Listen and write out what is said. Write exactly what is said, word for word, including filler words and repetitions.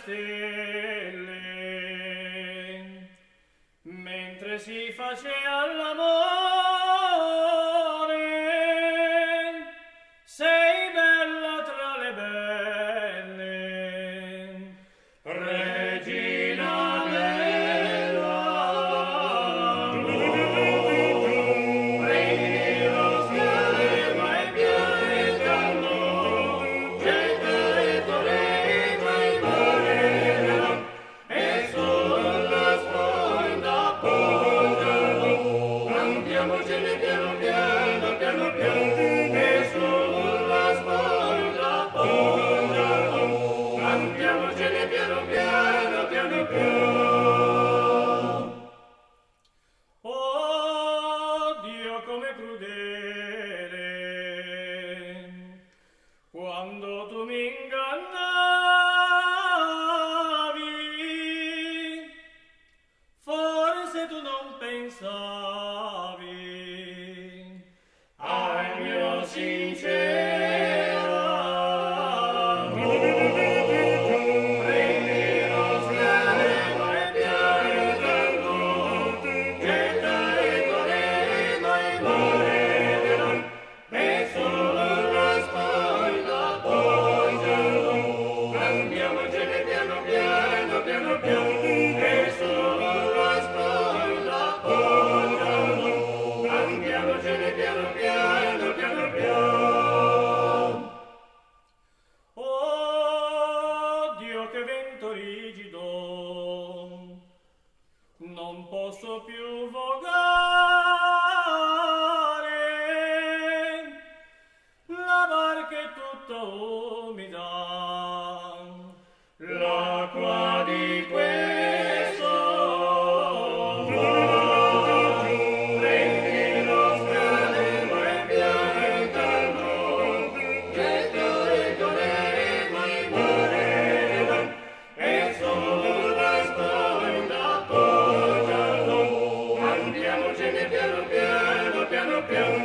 stelle, mentre si facea l'amore, sei bella tra le belle, regina bella. Prendi lo schiavemo e pianeta al mondo, getta e torema e mare, e sulla sponda appoggialo. Andiamocene piano piano, piano piano, e sulla sponda appoggialo. Andiamocene piano piano, piano piano. Oh Dio, come crudele, quando tu mi ingannavi, forse tu non pensavi al mio sincero amore. Prendi lo schiavemo e pianeta al mondo, getta e torema e mare, e sulla sponda appoggialo. Andiamocene piano piano, piano piano, e sulla sponda appoggialo. Andiamocene piano piano, piano piano. Oh Dio, che vento rigido, non posso più vogare, la barca è tutta umida, l'acqua di questo mare. Prendi lo schiavemo e pianeta al mondo, getta e torema e mare, e sulla sponda appoggialo. Andiamocene piano piano, piano piano,